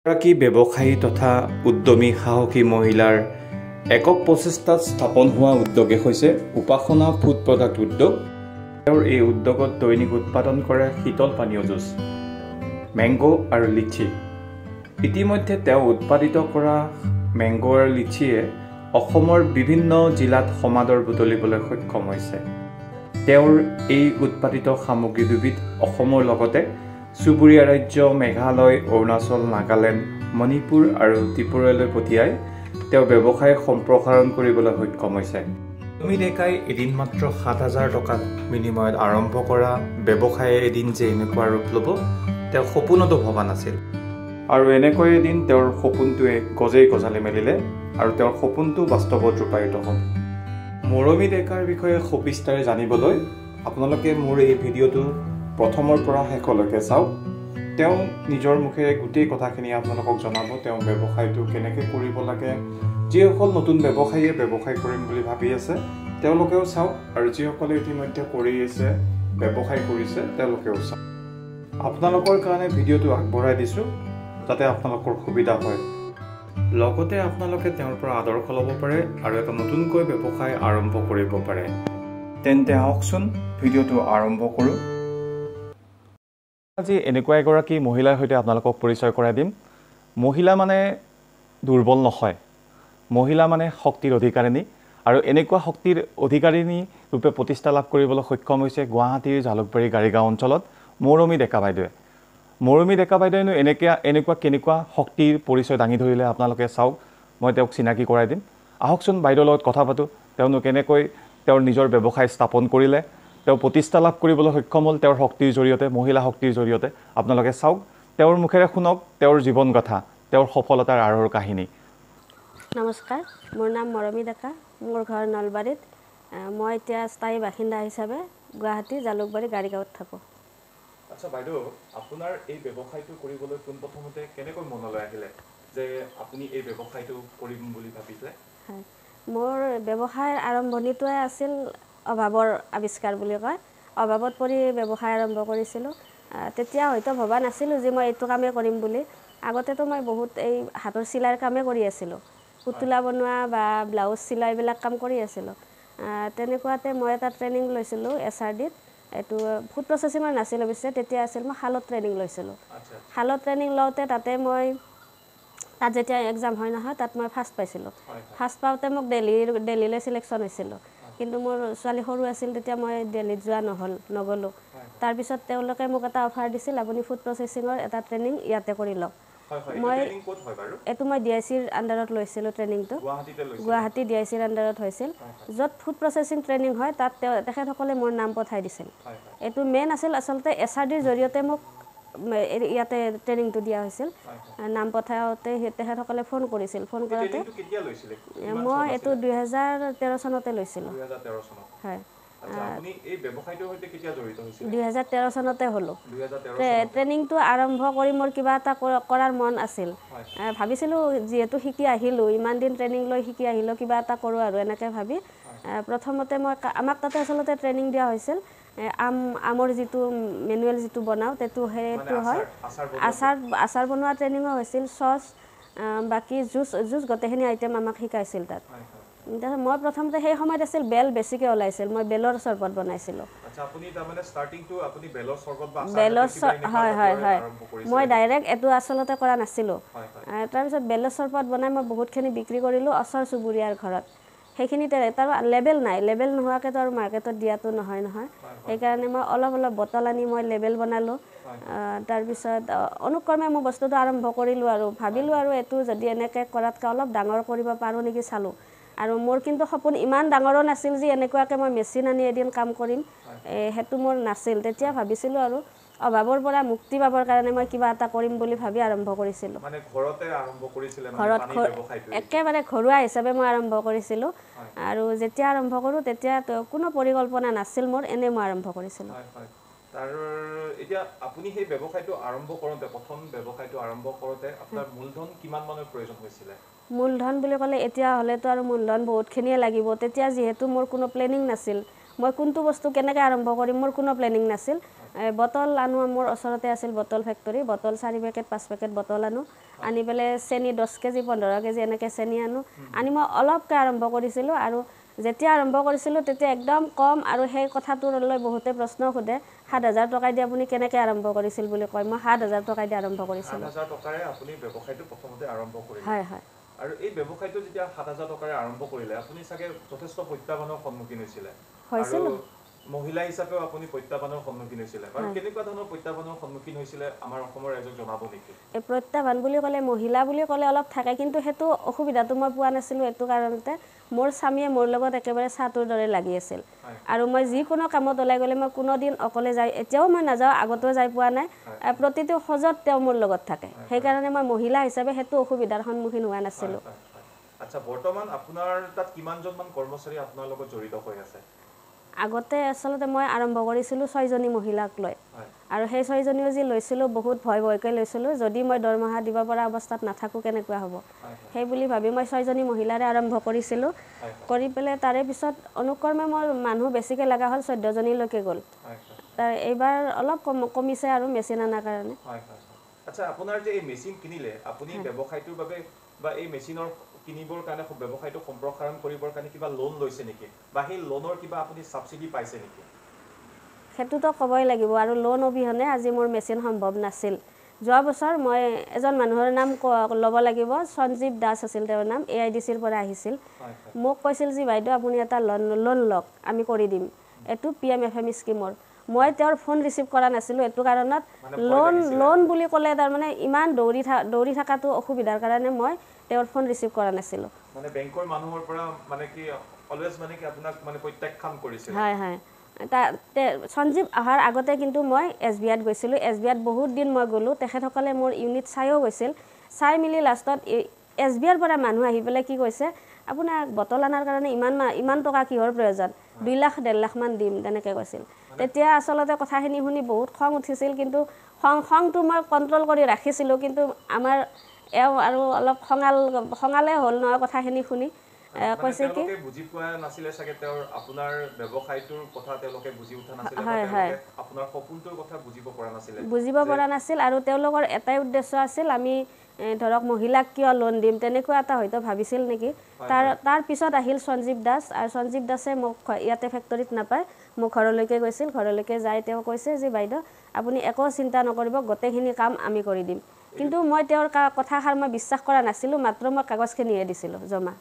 এগৰাকী ব্যৱসায়ী তথা উদ্যমী সাহসী মহিলাৰ একক প্ৰচেষ্টাত স্থাপন হোৱা উদ্যোগে হৈছে উপাসনা ফুড প্ৰডাক্ট উদ্যোগ। তেওঁৰ এই উদ্যোগত দৈনিক উৎপাদন কৰে শীতল পানীয় জুচ, মেংগ' আৰু লিচি। ইতিমধ্যে তেওঁ উৎপাদিত কৰা মেংগ' আৰু লিচিয়ে অসমৰ বিভিন্ন জিলাত সমাদৰ বুটলিবলৈ সক্ষম হৈছে। তেওঁৰ এই উৎপাদিত সামগ্ৰী দুবিধ অসমৰ লগতে চুবুৰীয়া ৰাজ্য মেঘালয়, অৰুণাচল, নাগালেণ্ড, মণিপুৰ আৰু ত্ৰিপুৰালৈ পঠিয়াই তেওঁ ব্যৱসায় সম্প্ৰসাৰণ কৰিবলৈ সক্ষম হৈছে। মৰমী ডেকাই এদিন মাত্ৰ 7000 টকাত বিনিময়ত আৰম্ভ কৰা ব্যৱসায়ে এদিন যে এনেকুৱা ৰূপ ল'ব তেওঁ সপোনতো ভবা নাছিল। আৰু এনেকৈ এদিন তেওঁৰ সপোনটোৱে গজেই গজালি মেলিলে আৰু তেওঁৰ সপোনটো বাস্তৱত ৰূপায়িত হ'ল। মৰমী ডেকাৰ বিষয়ে সবিস্তাৰে জানিবলৈ আপোনালোকে মোৰ এই ভিডিঅ'টো প্ৰথমৰ পৰা শেষলৈকে চাওক। তেওঁ নিজৰ মুখেৰে গোটেই কথাখিনি আপোনালোকক জনাব, তেওঁ ব্যৱসায়টো কেনেকৈ কৰিব লাগে। যিসকল নতুন ব্যৱসায়ীয়ে ব্যৱসায় কৰিম বুলি ভাবি আছে তেওঁলোকেও চাওক, আৰু যিসকলে ইতিমধ্যে কৰি আছে, ব্যৱসায় কৰিছে তেওঁলোকেও চাওক। আপোনালোকৰ কাৰণে ভিডিঅ'টো আগবঢ়াই দিছোঁ যাতে আপোনালোকৰ সুবিধা হয়। লগতে আপোনালোকে তেওঁৰ পৰা আদৰ্শ ল'ব পাৰে আৰু এটা নতুনকৈ ব্যৱসায় আৰম্ভ কৰিব পাৰে। তেন্তে আহকচোন ভিডিঅ'টো আৰম্ভ কৰোঁ। আজি এনেকুৱা এগৰাকী মহিলাৰ সৈতে আপোনালোকক পৰিচয় কৰাই দিম। মহিলা মানে দুৰ্বল নহয়, মহিলা মানে শক্তিৰ অধিকাৰিণী, আৰু এনেকুৱা শক্তিৰ অধিকাৰিণী ৰূপে প্ৰতিষ্ঠা লাভ কৰিবলৈ সক্ষম হৈছে গুৱাহাটীৰ জালুকবাৰী গাড়ীগাঁও অঞ্চলত মৰমী ডেকা বাইদেৱে। মৰমী ডেকা বাইদেৱেনো এনেকুৱা কেনেকুৱা শক্তিৰ পৰিচয় দাঙি ধৰিলে আপোনালোকে চাওক, মই তেওঁক চিনাকি কৰাই দিম। আহকচোন বাইদেউৰ লগত কথা পাতোঁ, তেওঁনো কেনেকৈ তেওঁৰ নিজৰ ব্যৱসায় স্থাপন কৰিলে, তেওঁ প্ৰতিষ্ঠা লাভ কৰিবলৈ সক্ষম হ'ল তেওঁৰ শক্তিৰ জৰিয়তে, মহিলা শক্তিৰ জৰিয়তে। আপোনালোকে চাওক, তেওঁৰ মুখেৰে শুনক তেওঁৰ জীৱন কথা, তেওঁৰ সফলতাৰ আঁৰৰ কাহিনী। নমস্কাৰ, মোৰ নাম মৰমী ডেকা, মোৰ ঘৰ নলবাৰীত। মই এতিয়া স্থায়ী বাসিন্দা হিচাপে গুৱাহাটী জালুকবাৰী গাড়ীগাঁৱত থাকোঁ। আচ্ছা বাইদেউ, আপোনাৰ এই ব্যৱসায়টো কৰিবলৈ পোনপ্ৰথমতে কেনেকৈ মনলৈ আহিলে যে আপুনি এই ব্যৱসায়টো কৰিম বুলি ভাবিছিলে? হয়, মোৰ ব্যৱসায়ৰ আৰম্ভণিটোৱে আছিল অভাৱৰ আৱিষ্কাৰ বুলি কয়। অভাৱত পৰি ব্যৱসায় আৰম্ভ কৰিছিলোঁ। তেতিয়া হয়তো ভবা নাছিলোঁ যে মই এইটো কামেই কৰিম বুলি। আগতেতো মই বহুত এই হাতৰ চিলাইৰ কামেই কৰি আছিলোঁ, পুতলা বনোৱা বা ব্লাউজ চিলাই এইবিলাক কাম কৰি আছিলোঁ। তেনেকুৱাতে মই এটা ট্ৰেইনিং লৈছিলোঁ এছ আৰ ডিত। এইটো ফুড প্ৰচেছিঙৰ নাছিল অৱশ্যে, তেতিয়া আছিল মই শালত ট্ৰেইনিং লৈছিলোঁ। শালত ট্ৰেইনিং লওঁতে তাতে মই তাত যেতিয়া এক্সাম হয় নহয়, তাত মই ফাৰ্ষ্ট পাইছিলোঁ। ফাৰ্ষ্ট পাওঁতে মোক দেলহিলৈ চিলেকশ্যন হৈছিলোঁ, কিন্তু মোৰ ছোৱালী সৰু আছিল তেতিয়া মই দেলহিত যোৱা নহ'ল, নগ'লোঁ। তাৰপিছত তেওঁলোকে মোক এটা অফাৰ দিছিল, আপুনি ফুড প্ৰচেছিঙৰ এটা ট্ৰেইনিং ইয়াতে কৰি লওক। মই এইটো মই ডি আই চিৰ আণ্ডাৰত লৈছিলোঁ ট্ৰেইনিংটো, গুৱাহাটী ডি আই চিৰ আণ্ডাৰত হৈছিল, য'ত ফুড প্ৰচেছিং ট্ৰেইনিং হয় তাত তেখেতসকলে মোৰ নাম পঠাই দিছিল। এইটো মেইন আছিল আচলতে এছ আৰ ডিৰ জৰিয়তে মোক ইয়াতে ট্ৰেইনিংটো দিয়া হৈছিল। নাম পঠাওঁতে তেখেতসকলে ফোন কৰিছিল। ফোন কৰোঁতে মই এইটো 2013 চনতে লৈছিলোঁ। হয়, 2013 চনতে হ'লোঁ। ট্ৰেইনিংটো আৰম্ভ কৰি মোৰ কিবা এটা কৰাৰ মন আছিল। ভাবিছিলোঁ যিহেতু শিকি আহিলোঁ, ইমান দিন ট্ৰেইনিং লৈ শিকি আহিলোঁ, কিবা এটা কৰোঁ আৰু এনেকৈ ভাবি প্ৰথমতে মই আমাক তাতে আচলতে ট্ৰেইনিং দিয়া হৈছিল আমৰ যিটো মেনুৱেল যিটো বনাওঁ সেইটো হয়, আচাৰ বনোৱা ট্ৰেইনিঙো হৈছিল, চচ, বাকী জুচ গোটেইখিনি আইটেম আমাক শিকাইছিল তাত। তাৰপিছত মই প্ৰথমতে সেই সময়ত আছিল বেল বেছিকৈ ওলাইছিল, মই বেলৰ চৰবত বনাইছিলোঁ। বেলৰ হয় হয় হয়, মই ডাইৰেক্ট এইটো আচলতে কৰা নাছিলোঁ। তাৰপিছত বেলৰ চৰবত বনাই মই বহুতখিনি বিক্ৰী কৰিলোঁ ওচৰ চুবুৰীয়াৰ ঘৰত। সেইখিনিতে তাৰ লেবেল নাই, লেবেল নোহোৱাকৈতো আৰু মাৰ্কেটত দিয়াটো নহয় নহয়, সেইকাৰণে মই অলপ অলপ বটল আনি মই লেবেল বনালোঁ। তাৰপিছত অনুক্ৰমে মই বস্তুটো আৰম্ভ কৰিলোঁ আৰু ভাবিলোঁ আৰু এইটো যদি এনেকৈ কৰাতকৈ অলপ ডাঙৰ কৰিব পাৰোঁ নেকি চালোঁ। আৰু মোৰ কিন্তু সপোন ইমান ডাঙৰো নাছিল যে এনেকুৱাকৈ মই মেচিন আনি এদিন কাম কৰিম, সেইটো মোৰ নাছিল। তেতিয়া ভাবিছিলোঁ আৰু অভাৱৰ পৰা মুক্তি পাবৰ কাৰণে মই কিবা এটা কৰিম বুলি ভাবি আৰম্ভ কৰিছিলোঁ। ঘৰত একেবাৰে ঘৰুৱা হিচাপে মই আৰম্ভ কৰিছিলোঁ। আৰু যেতিয়া আৰম্ভ কৰোঁ তেতিয়া কোনো পৰিকল্পনা নাছিল মোৰ, এনেই মই আৰম্ভ কৰিছিলোঁ। মূলধন বুলি ক'লে এতিয়া হ'লেতো আৰু মূলধন বহুতখিনিয়ে লাগিব। তেতিয়া যিহেতু মোৰ কোনো প্লেনিং নাছিল, মই কোনটো বস্তু কেনেকৈ আৰম্ভ কৰিম মোৰ কোনো প্লেনিং নাছিল। বটল আনো, মোৰ ওচৰতে আছিল bottle factory, bottle 4 packet 5 packet bottle আনো, আনি পেলাই চেনি 10 কেজি 15 কেজি এনেকৈ চেনি আনো। আনি মই অলপকৈ আৰম্ভ কৰিছিলোঁ আৰু যেতিয়া আৰম্ভ কৰিছিলোঁ তেতিয়া একদম কম, আৰু সেই কথাটোলৈ বহুতে প্ৰশ্ন সোধে, 7,000 টকা দি আপুনি কেনেকৈ আৰম্ভ কৰিছিল বুলি কয়। মই 7,000 টকা দি আৰম্ভ কৰিছিলোঁ। 7,000 টকাৰে আপুনি ব্যৱসায়টো প্ৰথমতে আৰম্ভ কৰিলে? হয় হয়। আৰু এই ব্যৱসায়টো যেতিয়া 7,000 টকাৰে আৰম্ভ কৰিলে, আপুনি চাগে যথেষ্ট প্ৰত্যাহ্বানৰ সন্মুখীন হৈছিলে? হৈছিলোঁ। মহিলা হিচাপেও আপুনি প্ৰত্যাহ্বানৰ সন্মুখীন হৈছিলে, বাৰু কেনেকুৱা ধৰণৰ প্ৰত্যাহ্বানৰ সন্মুখীন হৈছিলে আমাৰ অসমৰ ৰাইজক জনাব নেকি? এই প্ৰত্যাহ্বান বুলি ক'লে মহিলা বুলি ক'লে অলপ থাকে, কিন্তু সেইটো অসুবিধাটো মই পোৱা নাছিলোঁ এইটো কাৰণতে মোৰ স্বামীয়ে মোৰ লগত একেবাৰে ছাঁটোৰ দৰে লাগি আছিল। আৰু মই যিকোনো কামত ওলাই গ'লে মই কোনোদিন অকলে যাই, এতিয়াও মই নাযাওঁ, আগতেও যাই পোৱা নাই, প্ৰতিটো খোজত তেওঁ মোৰ লগত থাকে। সেইকাৰণে মই মহিলা হিচাপে সেইটো অসুবিধাৰ সন্মুখীন হোৱা নাছিলোঁ। আচ্ছা, বৰ্তমান আপোনাৰ তাত কিমানজনমান কৰ্মচাৰী আপোনাৰ লগত জড়িত হৈ আছে? আগতে আচলতে মই আৰম্ভ কৰিছিলোঁ 6জনী মহিলাক লৈ, আৰু সেই 6জনীও যি লৈছিলোঁ বহুত ভয় ভয়কৈ লৈছিলোঁ, যদি মই দৰমহা দিব পৰা অৱস্থাত নাথাকোঁ কেনেকুৱা হ'ব সেই বুলি ভাবি মই 6জনী মহিলাৰে আৰম্ভ কৰিছিলোঁ। কৰি পেলাই তাৰে পিছত অনুক্ৰমে মোৰ মানুহ বেছিকৈ লগা হ'ল, 14জনীলৈকে গ'ল। তাৰ এইবাৰ অলপ কমিছে আৰু মেচিন অনাৰ কাৰণে। আচ্ছা, আপোনাৰ যে এই মেচিন কিনিলে আপুনি ব্যৱসায়টোৰ বাবে বা এই মেচিনৰ কিনিবৰ কাৰণে ব্যৱসায়টো সম্প্ৰসাৰণ কৰিবৰ কাৰণে কিবা লোন লৈছে নেকি, বা সেই লোনৰ কিবা আপুনি ছাবচিডি পাইছে নেকি? সেইটোতো ক'বই লাগিব, আৰু লোন অবিহনে আজি মোৰ মেচিন সম্ভৱ নাছিল। যোৱা বছৰ মই এজন মানুহৰ নাম ল'ব লাগিব, সঞ্জীৱ দাস আছিল তেওঁৰ নাম, AIDCৰ পৰা আহিছিল। মোক কৈছিল যে বাইদেউ আপুনি এটা লোন লওক, আমি কৰি দিম, এইটো PMFME স্কীমৰ। মই তেওঁৰ ফোন ৰিচিভ কৰা নাছিলোঁ এইটো কাৰণত, লোন বুলি ক'লে তাৰমানে ইমান দৌৰি থকাটো অসুবিধাৰ কাৰণে মই তেওঁৰ ফোন ৰিচিভ কৰা নাছিলোঁ। হয় হয়। সঞ্জীৱ অহাৰ আগতে কিন্তু মই SBIত গৈছিলোঁ। SBIত বহুত দিন মই গ'লোঁ, তেখেতসকলে মোৰ ইউনিট চায়ো গৈছিল। চাই মেলি লাষ্টত SBIৰ পৰা মানুহ আহি পেলাই কি কৈছে, আপোনাক বটল অনাৰ কাৰণে ইমান টকা কিহৰ প্ৰয়োজন, 2 লাখ 1.5 লাখমান দিম তেনেকৈ কৈছিল। তেতিয়া আচলতে কথাখিনি শুনি বহুত খং উঠিছিল, কিন্তু খংটো মই কণ্ট্ৰল কৰি ৰাখিছিলোঁ। কিন্তু আমাৰ এওঁ আৰু অলপ খঙালে হ'ল নহয় কথাখিনি শুনি। কৈছে কি বুজি পোৱা নাছিলে চাগে তেওঁৰ আপোনাৰ ব্যৱসায়টোৰ কথা, তেওঁলোকে বুজি উঠা নাছিলে, আপোনাৰ সপোনটোৰ কথা বুজিব পৰা নাছিল। আৰু তেওঁলোকৰ এটাই উদ্দেশ্য আছিল, আমি ধৰক মহিলাক কিয় লোন দিম তেনেকুৱা এটা হয়তো ভাবিছিল নেকি। তাৰ পিছত আহিল সঞ্জীৱ দাস, আৰু সঞ্জীৱ দাসে মোক ইয়াতে ফেক্টৰীত নাপায়, মোক ঘৰলৈকে গৈছিল। ঘৰলৈকে যাই তেওঁ কৈছে যে বাইদেউ আপুনি একো চিন্তা নকৰিব, গোটেইখিনি কাম আমি কৰি দিম। কিন্তু মই তেওঁৰ কথাষাৰ মই বিশ্বাস কৰা নাছিলোঁ, মাত্ৰ মই কাগজখিনিহে দিছিলোঁ জমা।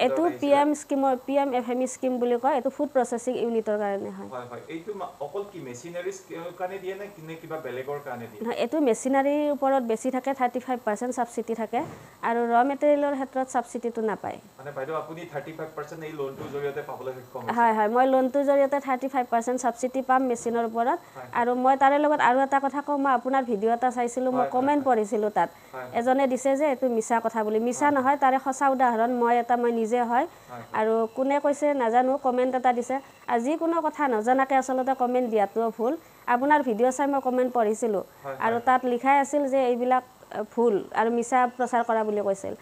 এইটো PM স্কীমৰ, PMFME scheme বুলি কয়, এইটো ফুড প্ৰচেছিং ইউনিটৰ কাৰণে হয়। এইটো মেচিনাৰীৰ ওপৰত বেছি থাকে, 35% ছাবচিডি থাকে, আৰু ৰ মেটেৰিয়েলৰ ক্ষেত্ৰত ছাবচিডিটো নাপায়। হয় হয়, মই লোনটোৰ জৰিয়তে 35% ছাবচিডি পাম মেচিনৰ ওপৰত। আৰু মই তাৰে লগত আৰু এটা কথা কওঁ, মই আপোনাৰ ভিডিঅ' এটা চাইছিলোঁ, মই কমেণ্ট পঢ়িছিলোঁ, তাত এজনে দিছে যে এইটো মিছা কথা বুলি। মিছা নহয়, তাৰে সঁচা উদাহৰণ মই নিজে হয়, আৰু কোনে কৈছে নাজানো, কমেণ্ট এটা দিছে। আৰু যিকোনো কথা নজনাকৈ আচলতে কমেণ্ট দিয়াটোও ভুল। আপোনাৰ ভিডিঅ' চাই মই কমেণ্ট পঢ়িছিলোঁ, আৰু তাত লিখাই আছিল যে এইবিলাক ভুল আৰু মিছা প্ৰচাৰ কৰা বুলি কৈছিল।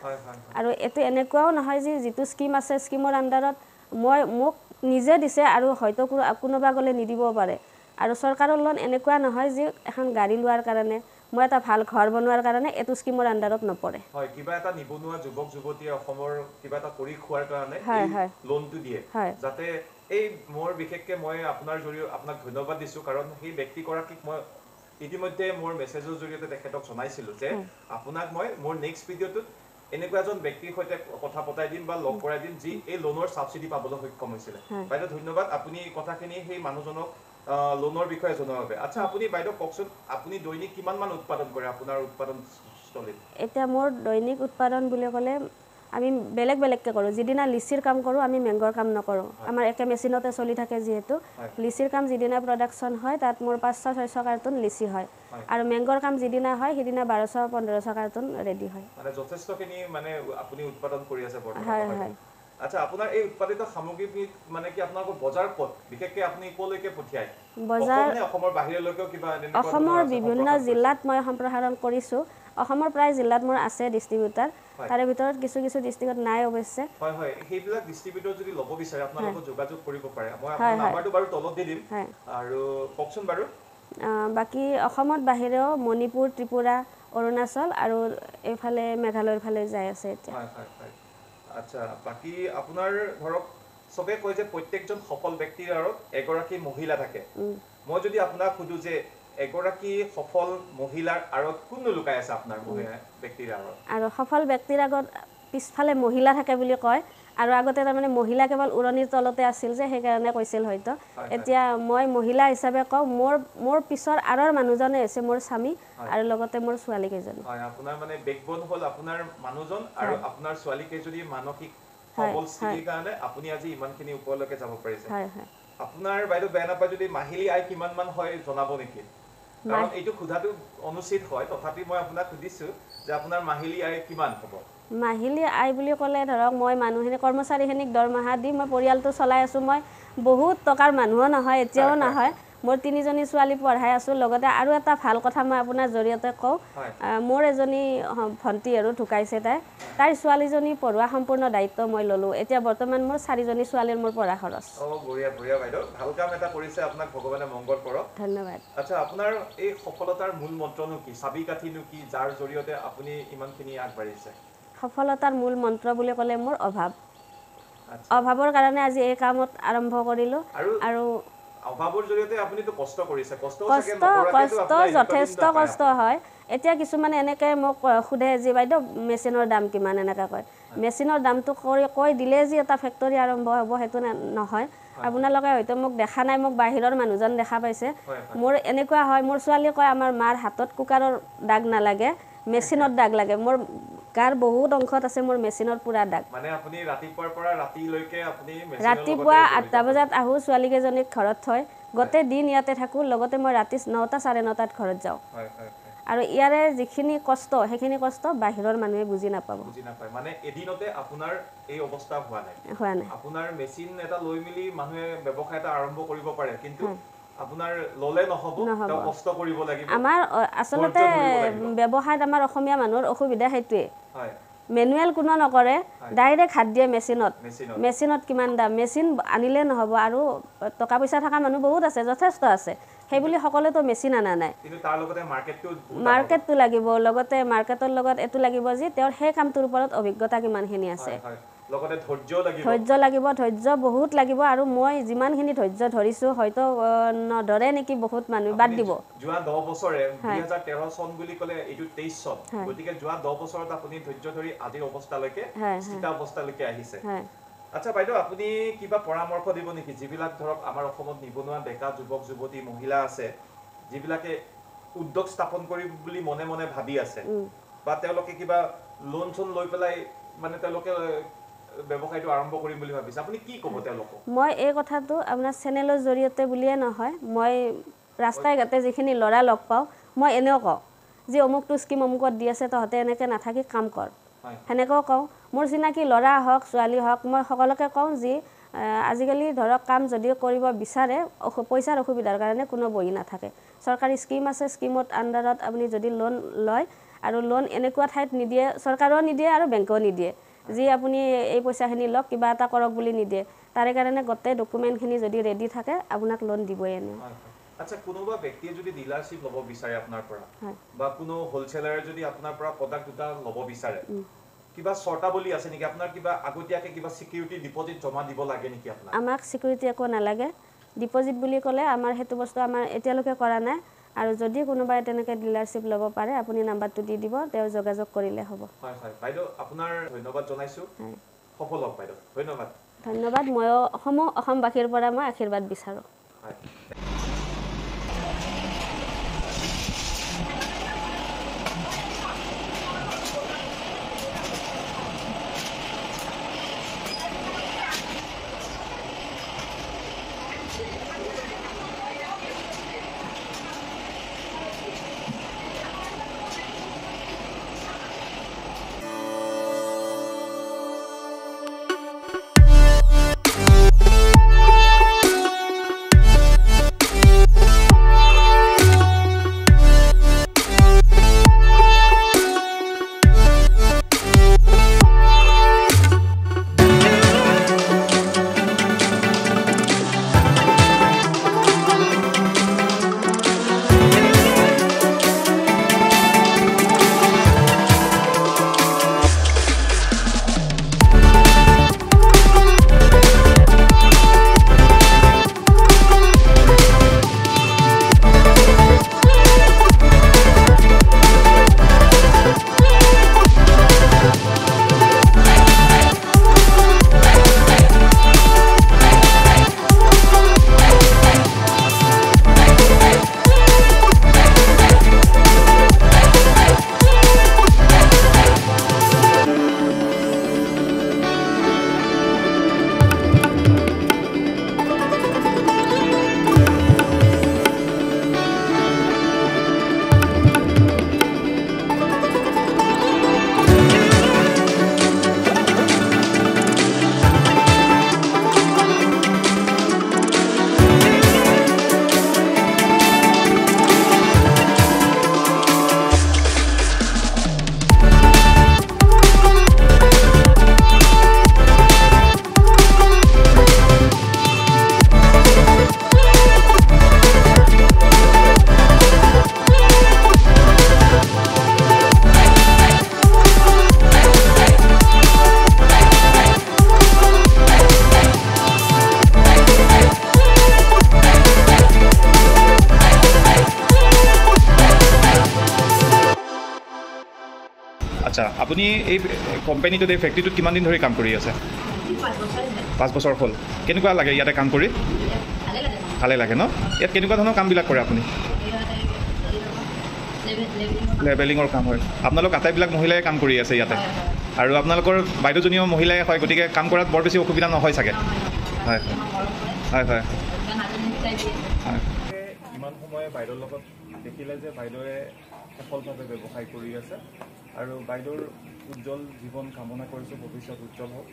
আৰু এইটো এনেকুৱাও নহয় যে যিটো স্কীম আছে স্কীমৰ আণ্ডাৰত মোক নিজে দিছে, আৰু হয়তো কোনোবা গ'লে নিদিবও পাৰে। আৰু চৰকাৰৰ লোন এনেকুৱা নহয় যে এখন গাড়ী লোৱাৰ কাৰণে, মই এটা ভাল ঘৰ বনোৱাৰ কাৰণে এইটো স্কীমৰ আণ্ডাৰত নপৰে। হয়, কিবা এটা নিবনুৱা যুৱক যুৱতীয়ে অসমৰ কিবা এটা কৰি খোৱাৰ কাৰণে লোনটো দিয়ে, যাতে এই মোৰ বিশেষকৈ মই আপোনাৰ জৰিয়তে আপোনাক ধন্যবাদ দিছোঁ, কাৰণ সেই ব্যক্তিগৰাকীক মই ইতিমধ্যে মোৰ মেছেজৰ জৰিয়তে তেখেতক জনাইছিলোঁ যে আপোনাক মই মোৰ নেক্সট ভিডিঅ'টোত এনেকুৱা এজন ব্যক্তিৰ সৈতে কথা পতাই দিম বা লগ কৰাই দিম যি এই লোনৰ ছাবচিডি পাবলৈ সক্ষম হৈছিলে। বাইদেউ ধন্যবাদ, আপুনি কথাখিনি সেই মানুহজনক লোনৰ বিষয়ে জনোৱাৰ বাবে। আচ্ছা, আপুনি বাইদেউ কওকচোন, আপুনি দৈনিক কিমানমান উৎপাদন কৰে আপোনাৰ উৎপাদনস্থলীত? এতিয়া মোৰ দৈনিক উৎপাদন বুলি ক'লে আমি বেলেগ বেলেগকৈ কৰোঁ। যিদিনা লিচিৰ কাম কৰোঁ আমি মেংগৰ কাম নকৰোঁ, আমাৰ একে মেচিনতে চলি থাকে যিহেতু। লিচিৰ কাম যিদিনা প্ৰডাকশ্যন হয় তাত মোৰ 500-600 কাৰ্টুন লিচি হয়, আৰু মেংগৰ কাম যিদিনা হয় সিদিনা 1200-1500 কাৰ্টুন ৰেডি হয়। মানে যথেষ্টখিনি মানে আপুনি উৎপাদন কৰি আছে বৰ্তমান? হয় হয়। আচ্ছা, আপোনাৰ এই উৎপাদিত সামগ্ৰীবিধ মানে কি আপোনালোকৰ বজাৰ ক'ত, বিশেষকৈ আপুনি ক'লৈকে পঠিয়ায়? বজাৰ অসমৰ বাহিৰলৈকেও কিবা? অসমৰ বিভিন্ন জিলাত মই সম্প্ৰসাৰণ কৰিছোঁ। অসমৰ প্ৰায় জিলাত মোৰ আছে ডিষ্ট্ৰিবিউটাৰ, তাৰে ভিতৰত কিছু কিছু ডিষ্ট্ৰিক্টত নাই অৱশ্যে। হয় হয়, সেইবিলাক ডিষ্ট্ৰিবিউটৰ যদি ল'ব বিচাৰে আপোনালোকক যোগাযোগ কৰিব পাৰে। মই আপোনাৰ নাম্বাৰটো বাৰু তলত দি দিম। আৰু কওকচোন বাৰু। বাকী অসমত বাহিৰেও মণিপুৰ, ত্ৰিপুৰা, অৰুণাচল আৰু এইফালে মেঘালয়ৰ ফালে যাই আছে এতিয়া। হয় হয় হয়। আচ্ছা, বাকী আপোনাৰ ধৰক চবে কয় যে প্ৰত্যেকজন সফল ব্যক্তিৰ আঁৰত এগৰাকী মহিলা থাকে। মই যদি আপোনাক সুধো যে এগৰাকী সফল মহিলাৰ আঁৰত কোননো লুকাই আছে আপোনাৰ মহিলা ব্যক্তিৰ আঁৰত? আৰু সফল ব্যক্তিৰ আগত পিছফালে মহিলা থাকে বুলি কয়। আৰু আগতে তাৰমানে মহিলা কেৱল উৰণিৰ তলতে আছিল যে, সেইকাৰণে কৈছিল হয়তো। এতিয়া মই মহিলা হিচাপে কওঁ, মোৰ পিছৰ আঁৰৰ মানুহজনে হৈছে মোৰ স্বামী আৰু লগতে মোৰ ছোৱালীকেইজনী। হয়, আপোনাৰ মানে বেকবন হ'ল আপোনাৰ মানুহজন আৰু আপোনাৰ ছোৱালীকেইজনী মানসিক সবল স্থিতিৰ কাৰণে আপুনি আজি ইমানখিনি ওপৰলৈকে যাব পাৰিছে। হয় হয়। আপোনাৰ বাইদেউ বেয়া নাপায় যদি মাহিলী আয় কিমান মান হয় জনাব নেকি? কাৰণ এইটো সোধাটো অনুচিত হয়, তথাপি মই আপোনাক সুধিছো যে আপোনাৰ মাহিলী আয় কিমান হ'ব? মাহিলী আয় বুলি ক'লে ধৰক মই মানুহখিনি, কৰ্মচাৰীখিনিক দৰমহা দি মই পৰিয়ালটো চলাই আছোঁ। মই বহুত টকাৰ মানুহো নহয়, এতিয়াও নহয়। মোৰ তিনিজনী ছোৱালী পঢ়াই আছোঁ। লগতে আৰু এটা ভাল কথা মই আপোনাৰ জৰিয়তে কওঁ, মোৰ এজনী ভণ্টি আৰু ঢুকাইছে, তাইৰ ছোৱালীজনী পঢ়োৱা সম্পূৰ্ণ দায়িত্ব মই ল'লোঁ। এতিয়া বৰ্তমান মোৰ চাৰিজনী ছোৱালীৰ মোৰ পঢ়া খৰচ। বঢ়িয়া বঢ়িয়া বাইদেউ, ভাল কাম এটা কৰিছে, আপোনাক ভগৱানে মংগল কৰক। ধন্যবাদ। আচ্ছা, আপোনাৰ এই সফলতাৰ মূল মন্ত্ৰনো কি, চাবি কাঠিনো কি, যাৰ জৰিয়তে আপুনি ইমানখিনি আগবাঢ়িছে? সফলতাৰ মূল মন্ত্ৰ বুলি ক'লে মোৰ অভাৱ। অভাৱৰ কাৰণে আজি এই কামত আৰম্ভ কৰিলোঁ। আৰু অভাৱৰ জৰিয়তে আপুনিতো কষ্ট কৰিছে, কষ্ট কষ্ট যথেষ্ট কষ্ট হয়। এতিয়া কিছুমানে এনেকৈ মোক সোধে যে বাইদেউ মেচিনৰ দাম কিমান, এনেকৈ কয়। মেচিনৰ দামটো কৈ দিলে যে এটা ফেক্টৰী আৰম্ভ হ'ব সেইটো নহয়। আপোনালোকে হয়তো মোক দেখা নাই, মোক বাহিৰৰ মানুহজন দেখা পাইছে। মোৰ এনেকুৱা হয়, মোৰ ছোৱালী কয় আমাৰ মাৰ হাতত কুকাৰৰ দাগ নালাগে, মেচিনত দাগ লাগে। মোৰ গাৰ বহুত অংশত আছে মোৰ মেচিনৰ পুৰা দাগ। মানে আপুনি ৰাতিপুৱাৰ পৰা ৰাতিলৈকে আপুনি ৰাতিপুৱা 8টা বজাত আহোঁ, ছোৱালীকেইজনীক ঘৰত থৈ গোটেই দিন ইয়াতে থাকোঁ। লগতে মই ৰাতি 9টা 9:30টাত ঘৰত যাওঁ। আৰু ইয়াৰে যিখিনি কষ্ট, সেইখিনি কষ্ট বাহিৰৰ মানুহে বুজি নাপাব। বুজি নাপায়। মানে এদিনতে আপোনাৰ এই অৱস্থা হোৱা নাই। হোৱা নাই। আপোনাৰ মেচিন এটা লৈ মেলি মানুহে ব্যৱসায় এটা আৰম্ভ কৰিব পাৰে, কিন্তু আপোনাৰ ল'লে নহ'ব, তেওঁ কষ্ট কৰিব লাগিব। আমাৰ আচলতে ব্যৱসায়ত আমাৰ অসমীয়া মানুহৰ অসুবিধা সেইটোৱে। মেনুৱেল কোনো নকৰে, ডাইৰেক্ট হাত দিয়ে মেচিনত। মেচিনত কিমান দাম, মেচিন আনিলে নহ'ব। আৰু টকা পইচা থকা মানুহ বহুত আছে, যথেষ্ট আছে, সেইবুলি সকলোৱেতো মেচিন অনা নাই। মাৰ্কেটটো লাগিব, লগতে মাৰ্কেটৰ লগত এইটো লাগিব যে তেওঁৰ সেই কামটোৰ ওপৰত অভিজ্ঞতা কিমানখিনি আছে। ধৈৰ্য লাগিব, ধৈৰ্য বহুত লাগিব। আৰু মই যিমানখিনি ধৈৰ্য ধৰিছোঁ হয়তো নধৰে নেকি বহুত মানুহ, বাদ দিব। যোৱা 10 বছৰে 2013 চন বুলি ক'লে এইটো 23 চন, গতিকে যোৱা 10 বছৰত আপুনি ধৈৰ্য ধৰি আজিৰ অৱস্থালৈকে, স্থিতা অৱস্থালৈকে আহিছে। আচ্ছা বাইদেউ, আপুনি কিবা পৰামৰ্শ দিব নেকি যিবিলাক ধৰক আমাৰ অসমত নিবনুৱা ডেকা যুৱক যুৱতী মহিলা আছে, যিবিলাকে উদ্যোগ স্থাপন কৰিম বুলি মনে মনে ভাবি আছে, বা তেওঁলোকে কিবা লোন চোন লৈ পেলাই মানে তেওঁলোকে ব্যৱসায়টো আৰম্ভ কৰিম বুলি ভাবিছে, আপুনি কি ক'ব তেওঁলোকক? মই এই কথাটো আপোনাৰ চেনেলৰ জৰিয়তে বুলিয়ে নহয়, মই ৰাস্তাই ঘাটে যিখিনি ল'ৰা লগ পাওঁ মই এনেও কওঁ যে অমুকটো স্কীম অমুকত দি আছে, তহঁতে এনেকৈ নাথাকি কাম কৰ, সেনেকৈও কওঁ। মোৰ চিনাকি ল'ৰা হওক ছোৱালী হওক, মই সকলোকে কওঁ যে আজিকালি ধৰক কাম যদি কৰিব বিচাৰে, পইচাৰ অসুবিধাৰ কাৰণে কোনো বহি নাথাকে। চৰকাৰী স্কীম আছে, স্কীমত আণ্ডাৰত আপুনি যদি লোন লয়, আৰু লোন এনেকুৱা ঠাইত নিদিয়ে, চৰকাৰেও নিদিয়ে আৰু বেংকেও নিদিয়ে যি আপুনি এই পইচাখিনি লওক কিবা এটা কৰক বুলি নিদিয়ে। তাৰে কাৰণে গোটেই ডকুমেণ্টখিনি যদি ৰেডি থাকে আপোনাক লোন দিবই এনেও। আচ্ছা, কোনোবা ব্যক্তিয়ে যদি ডিলাৰশ্বিপ ল'ব বিচাৰে আপোনাৰ পৰা, বা কোনো হোলচেলাৰে যদি আপোনাৰ পৰা প্ৰডাক্ট দুটা ল'ব বিচাৰে, কিবা চৰ্তাৱলী আছে নেকি আপোনাৰ? কিবা আগতীয়াকৈ কিবা চিকিউৰিটি ডিপ'জিট জমা দিব লাগে নেকি আপোনাক? আমাক চিকিউৰিটি একো নালাগে। ডিপ'জিট বুলি ক'লে আমাৰ সেইটো বস্তু আমাৰ এতিয়ালৈকে কৰা নাই। আৰু যদি কোনোবাই তেনেকৈ ডিলাৰশ্বিপ ল'ব পাৰে, আপুনি নাম্বাৰটো দি দিব, তেওঁ যোগাযোগ কৰিলে হ'ব। হয় হয় বাইদেউ, আপোনাৰ ধন্যবাদ জনাইছোঁ। সফল হওক বাইদেউ, ধন্যবাদ। ধন্যবাদ। ময়ো সমূহ অসমবাসীৰ পৰা মই আশীৰ্বাদ বিচাৰোঁ। হয়। আচ্ছা, আপুনি এই কোম্পানীটোত, এই ফেক্টৰীটোত কিমান দিন ধৰি কাম কৰি আছে? 5 বছৰ হ'ল। কেনেকুৱা লাগে ইয়াতে কাম কৰি? ভালে লাগে ন? ইয়াত কেনেকুৱা ধৰণৰ কামবিলাক কৰে আপুনি? লেবেলিঙৰ কাম হয়। আপোনালোক আটাইবিলাক মহিলাই কাম কৰি আছে ইয়াতে, আৰু আপোনালোকৰ বাইদেউজনীও মহিলাই হয়, গতিকে কাম কৰাত বৰ বেছি অসুবিধা নহয় চাগে? হয় হয় হয় হয়। ইমান সময় বাইদেউৰ লগত দেখিলে যে বাইদেৱে সফলভাৱে ব্যৱসায় কৰি আছে, আৰু বাইদেউৰ উজ্জ্বল জীৱন কামনা কৰিছোঁ, ভৱিষ্যত উজ্জ্বল হওক।